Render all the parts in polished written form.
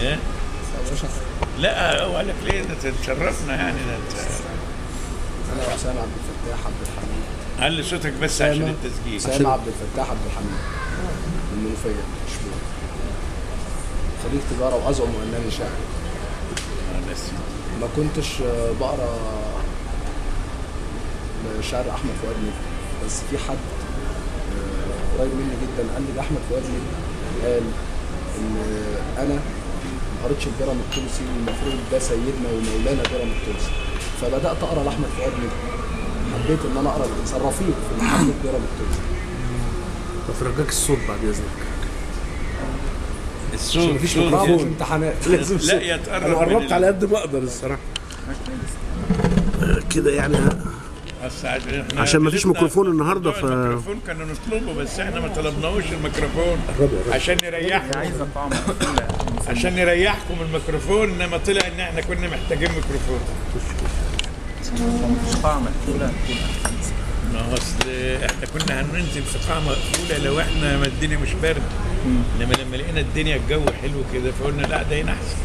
ايه؟ لا هو قال لك ليه؟ ده تشرفنا يعني. ده انت انا اسامة عبد الفتاح عبد الحميد. علي صوتك بس عشان التسجيل. اسامة عبد الفتاح عبد الحميد من المنوفية، شبور، خريج تجارة وازعم انني شاعر. بس ما كنتش بقرا شعر احمد فؤاد نجم، بس في حد قريب مني جدا قال لي ده احمد فؤاد نجم قال ان انا ما قريتش البيرم التونسي والمفروض ده سيدنا ومولانا بيرم التونسي. فبدات اقرا لاحمد فؤاد نجم، حبيت ان انا اقرا الانسان رفيق في محمد بيرم التونسي. بترجاك الصوت بعد اذنك. الصوت مفيش ميكروفون، امتحانات لازم. لا يتقرب. انا قربت على قد ما اقدر الصراحة كده يعني، عشان مفيش ميكروفون النهارده. ف الميكروفون كنا نطلبه بس احنا ما طلبناهوش الميكروفون عشان نريحكم. عشان نريحكم الميكروفون، انما طلع ان احنا كنا محتاجين ميكروفون. مفيش قاعة مقفولة هتكون احسن. ما هو اصل احنا كنا هننزل في قاعة مقفولة لو احنا ما الدنيا مش برد، انما لما لقينا الدنيا الجو حلو كده فقلنا لا ده هنا احسن.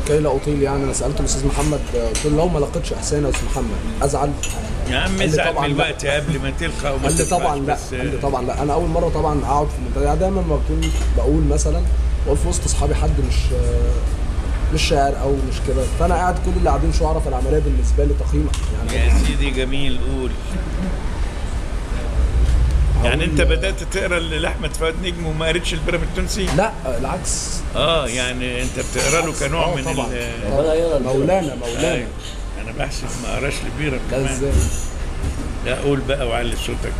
كي لا اطيل يعني، انا سالت الاستاذ محمد قلت له لو ما لقيتش احسان يا استاذ محمد ازعل؟ يا عم ازعل من الوقت قبل ما تلقى وما قال لي طبعا لا. قال لي طبعا لا. انا اول مرة طبعا هقعد في المنتدى، يعني دايما ما بكون بقول مثلا بقول في وسط اصحابي حد مش شاعر او مش كده، فانا قاعد كل اللي قاعدين شعراء، فالعملية بالنسبة لي تقييم يعني. يا سيدي جميل، قول. يعني انت بدات تقرا لاحمد فؤاد نجم وما قريتش البيرم التونسي؟ لا العكس. يعني انت بتقرا له كنوع من طبعا. مولانا مولانا. انا بحسب ما قراش البيرم كمان. ازاي؟ لا قول بقى وعلي صوتك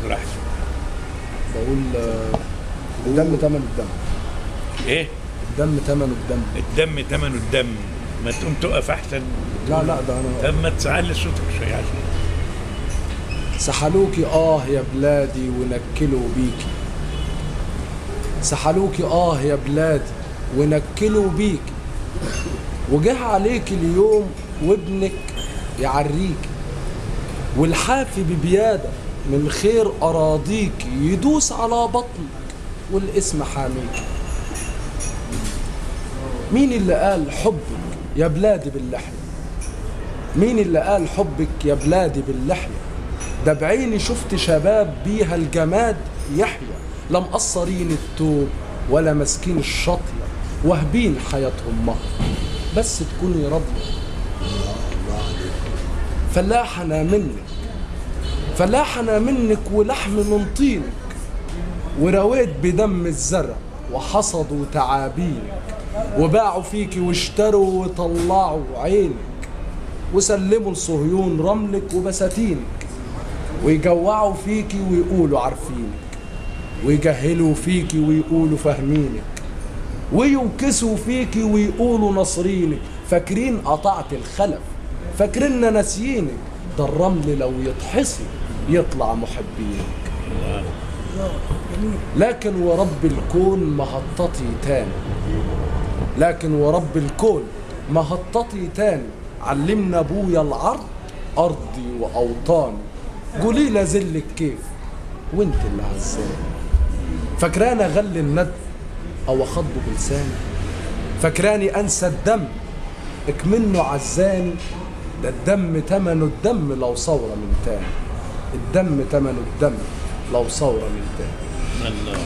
خد راحتك. بقول الدم ثمن الدم. ايه؟ الدم ثمن الدم. الدم ثمن الدم. ما تقوم تقف احسن. لا لا ده انا. طب ما تعلي صوتك شوية عشان. سحلوكي آه يا بلادي ونكلوا بيكي. سحلوكي آه يا بلادي ونكلوا بيكي، وجه عليك اليوم وابنك يعريكي، والحافي ببيادة من خير أراضيكي يدوس على بطنك والاسم حاميكي. مين اللي قال حبك يا بلادي باللحية؟ مين اللي قال حبك يا بلادي باللحية؟ ده بعيني شفت شباب بيها الجماد يحيى، لا مقصرين التوب ولا ماسكين الشطية، وهبين حياتهم مهر بس تكوني راضية. فلاحنا منك، فلاحنا منك ولحم من طينك، ورويت بدم الزرع وحصدوا تعابينك، وباعوا فيكي واشتروا وطلعوا عينك، وسلموا لصهيون رملك وبساتينك، ويجوعوا فيكي ويقولوا عارفينك، ويجهلوا فيكي ويقولوا فاهمينك، ويوكسوا فيكي ويقولوا ناصرينك، فاكرين قطعت الخلف، فاكريننا ناسيينك، ده الرمل لو يتحصي يطلع محبينك. لكن ورب الكون ما هططي تاني، لكن ورب الكون ما هططي تاني، علمنا ابويا العرض ارضي واوطاني، قولي لي ذلك كيف وانت اللي عزاني. فاكراني اغلي الندم او اخضه بلساني، فاكراني انسى الدم اكمنه عزاني، ده الدم تمنه الدم لو ثورة من تاني، الدم تمنه الدم لو ثورة من تاني. الله.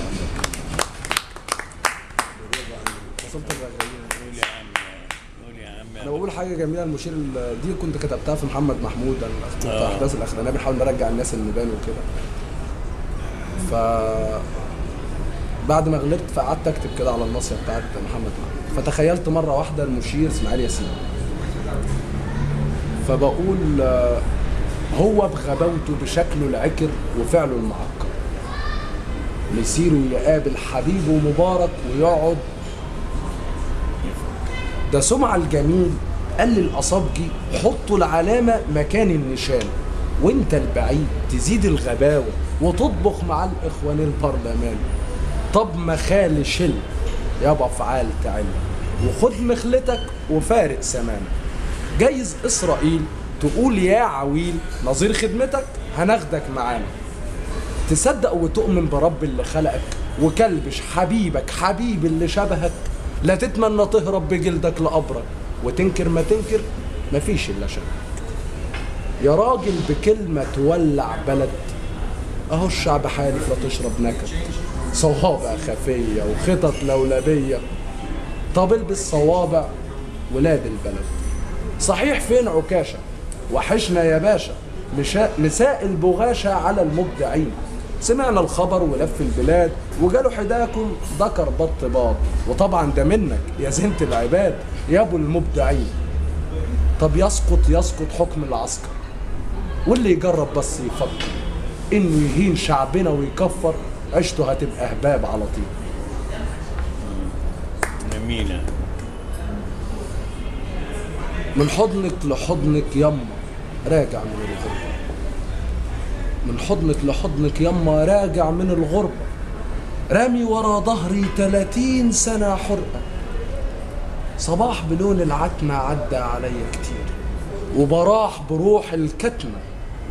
وصلت الرغايين. قول يا عم، قول يا عم. انا بقول حاجة جميلة المشير دي كنت كتبتها في محمد محمود، الاحداث الاخرانية بنحاول نرجع الناس اللي بانوا كده. ف بعد ما غلبت فقعدت اكتب كده على الناصية بتاعت محمد محمود، فتخيلت مرة واحدة المشير اسماعيل ياسين، فبقول هو بغباوته بشكله العكر وفعله المعقد، مسيره يقابل حبيبه مبارك ويقعد، ده سمع الجميل قال للأصابجي حطوا العلامة مكان النشان، وانت البعيد تزيد الغباوة وتطبخ مع الإخوان البرلمان. طب ما خالي شل يابا فعال تعل، وخد مخلتك وفارق سمانك، جايز إسرائيل تقول يا عويل نظير خدمتك هناخدك معانا. تصدق وتؤمن برب اللي خلقك وكلبش حبيبك حبيب اللي شبهك، لا تتمنى تهرب بجلدك لقبرك، وتنكر ما تنكر مفيش إلا شبهك. يا راجل بكلمة تولع بلد، أهو الشعب حالف لا تشرب نكد، صوابع خفية وخطط لولبية، طب البس صوابع ولاد البلد. صحيح فين عكاشة؟ وحشنا يا باشا، مساء البغاشة على المبدعين. سمعنا الخبر ولف البلاد، وجاله حداكم ذكر بط باط، وطبعا ده منك يا زينة العباد يا ابو المبدعين. طب يسقط يسقط حكم العسكر، واللي يجرب بس يفكر انه يهين شعبنا ويكفر، عيشته هتبقى هباب على طول. جميلة. من حضنك لحضنك يما راجع من الغربة، من حضنك لحضنك يما راجع من الغربة، رامي ورا ظهري 30 سنة حرقة، صباح بلون العتمة عدى عليا كتير، وبراح بروح الكتمة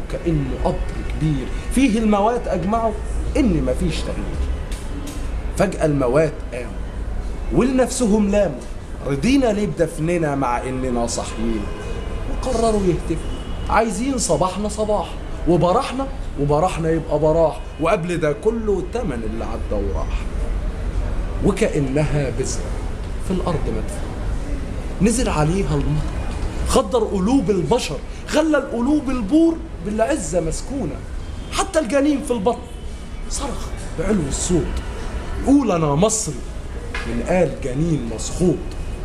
وكأنه قبر كبير فيه الموات أجمعوا إن مفيش تغيير. فجأة الموات قاموا ولنفسهم لاموا، رضينا ليه بدفننا مع إننا صاحيين، وقرروا يهتفوا عايزين صباحنا صباح، وبراحنا وبراحنا يبقى براح، وقبل ده كله تمن اللي عدى وراح. وكأنها بذرة في الأرض مدفونة، نزل عليها المطر خضر قلوب البشر، خلى القلوب البور بالعزة مسكونة، حتى الجنين في البطن صرخ بعلو الصوت قول أنا مصري، من قال جنين مسخوط،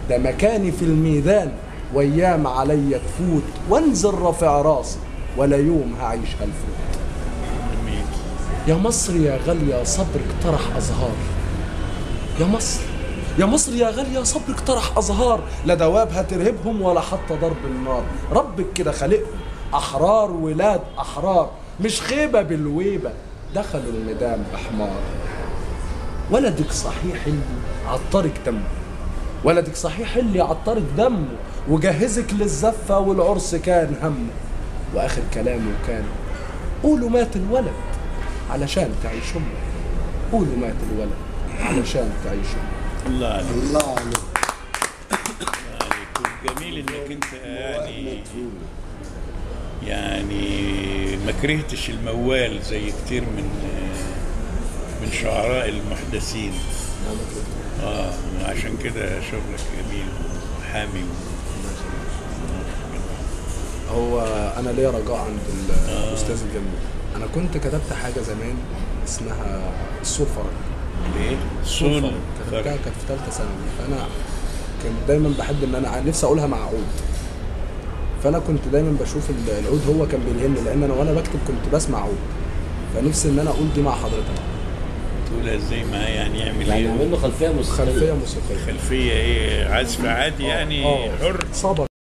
ده مكاني في الميدان وايام عليا تفوت، وانزل رافع راسي ولا يوم هعيش هلفوت. يا مصر يا غالية صبرك طرح أزهار، يا مصر يا مصر يا غالية صبرك طرح أزهار، لا دواب هترهبهم ولا حتى ضرب النار، ربك كده خلقهم أحرار ولاد أحرار، مش خيبة بالويبة دخلوا الميدان بحمار. ولدك صحيح اللي عطرك دمه، ولدك صحيح اللي عطرك دمه، وجهزك للزفة والعرس كان همه، وآخر كلامه كان قولوا مات الولد علشان تعيش أمه، قولوا مات الولد علشان تعيش أمه. الله عليك، الله عليك، الله عليك. جميل انك انت يعني ما كرهتش الموال زي كتير من شعراء المحدثين. عشان كده شغلك جميل وحامي. هو انا ليا رجاء عند الاستاذ الجميل. انا كنت كتبت حاجة زمان اسمها الصول فرج. ايه؟ الصول فرج كتبتها، كانت في ثالثة ثانوي. فانا كنت دايما بحب ان انا نفسي اقولها مع عود، فانا كنت دايما بشوف العود هو كان بيلهمني، لان انا وانا بكتب كنت بسمع عود، فنفسي ان انا اقول دي مع حضرتك. تقولها ازاي معايا؟ يعني يعمل ايه؟ يعني يعمل له خلفية موسيقية. خلفية موسيقية. خلفية ايه؟ عزف عادي يعني حر؟ صبا.